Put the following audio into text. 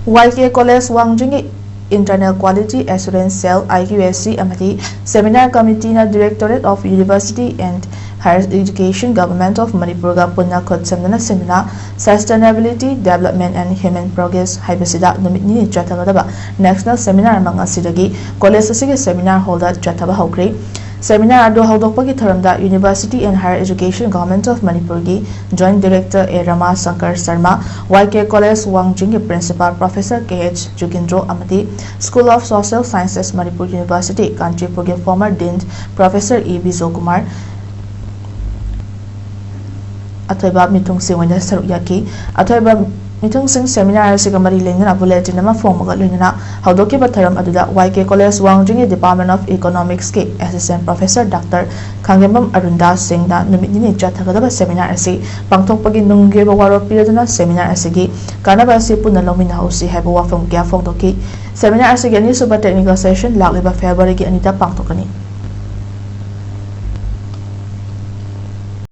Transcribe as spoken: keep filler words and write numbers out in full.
ꯋꯥꯏ K college ꯋꯥꯡꯖꯤꯡꯒꯤ Internal Quality Assurance Cell, I Q A C, ꯑꯃꯗꯤ Seminar Committeeꯅ Directorate of University and Higher Education, Government of Manipurꯒ ꯄꯨꯟꯅ ꯈꯨꯠ ꯁꯝꯅꯅ ꯁꯤꯟꯗꯨꯅ Sustainability, Development and Human Progress ꯍꯥꯏꯕꯁꯤꯗ ꯅꯨꯃꯤꯠ ꯅꯤꯅꯤ ꯆꯠꯊꯒꯗꯕ National Seminar ꯑꯃ ꯉꯁꯤꯗꯒꯤ ꯀꯣꯂꯦꯖ ꯑꯁꯤꯒꯤ Seminar Hallꯗ ꯆꯠꯊꯕ ꯍꯧꯈ꯭ꯔꯦ꯫ Seminar ꯑꯗꯨ ꯍꯧꯗꯣꯛꯄꯒꯤ ꯊꯧꯔꯝꯗ University and Higher Education, Government of Manipurꯒꯤ Joint Director A Rama Shankar Sharma, Y K College ꯋꯥꯡꯖꯤꯡꯒꯤ Principal Professor K H Jugindro ꯑꯃꯗꯤ School of Social Sciences, Manipur University, ꯀꯥꯟꯆꯤꯄꯨꯔꯒꯤ former Dean Professor E Bijoy Kumar, ꯑꯊꯣꯏꯕ ꯃꯤꯊꯨꯡꯁꯤꯡ ꯑꯣꯏꯅ ꯁꯔꯨꯛ ꯌꯥꯈꯤ꯫ ꯑꯊꯣꯏꯕ ꯃꯤꯊꯨꯡꯁꯤꯡ seminar ꯑꯁꯤꯒ ꯃꯔꯤ ꯂꯩꯅꯅ bulletin ꯑꯃ ꯐꯣꯡꯕꯒ ꯂꯣꯏꯅꯅ ꯍꯧꯗꯣꯛꯈꯤꯕ ꯊꯧꯔꯝ ꯑꯗꯨꯗ Y K College ꯋꯥꯡꯖꯤꯡꯒꯤ Department of Economicsꯀꯤ Assistant Professor Doctor ꯈꯥꯡꯖꯦꯝꯕꯝ ꯑꯔꯨꯟꯗꯥꯁ ꯁꯤꯡꯅ ꯅꯨꯃꯤꯠ ꯅꯤꯅꯤ ꯆꯠꯊꯒꯗꯕ seminar ꯑꯁꯤ ꯄꯥꯡꯊꯣꯛꯄꯒꯤ ꯅꯨꯡꯒꯤ ꯑꯣꯏꯕ ꯋꯥꯔꯣꯞ ꯄꯤꯔꯗꯨꯅ seminar ꯑꯁꯤꯒꯤ ꯀꯥꯟꯅꯕ ꯑꯁꯤ ꯄꯨꯟꯅ ꯂꯧꯃꯤꯟꯅꯍꯧꯁꯤ ꯍꯥꯏꯕ ꯋꯥꯐꯝ ꯀꯌꯥ ꯐꯣꯡꯗꯣꯛꯈꯤ꯫ Seminar ꯑꯁꯤꯒꯤ ꯑꯅꯤꯁꯨꯕ technical session ꯂꯥꯛꯂꯤꯕ Februaryꯒꯤ ꯑꯅꯤꯗ ꯄꯥꯡꯊꯣꯛꯀꯅꯤ꯫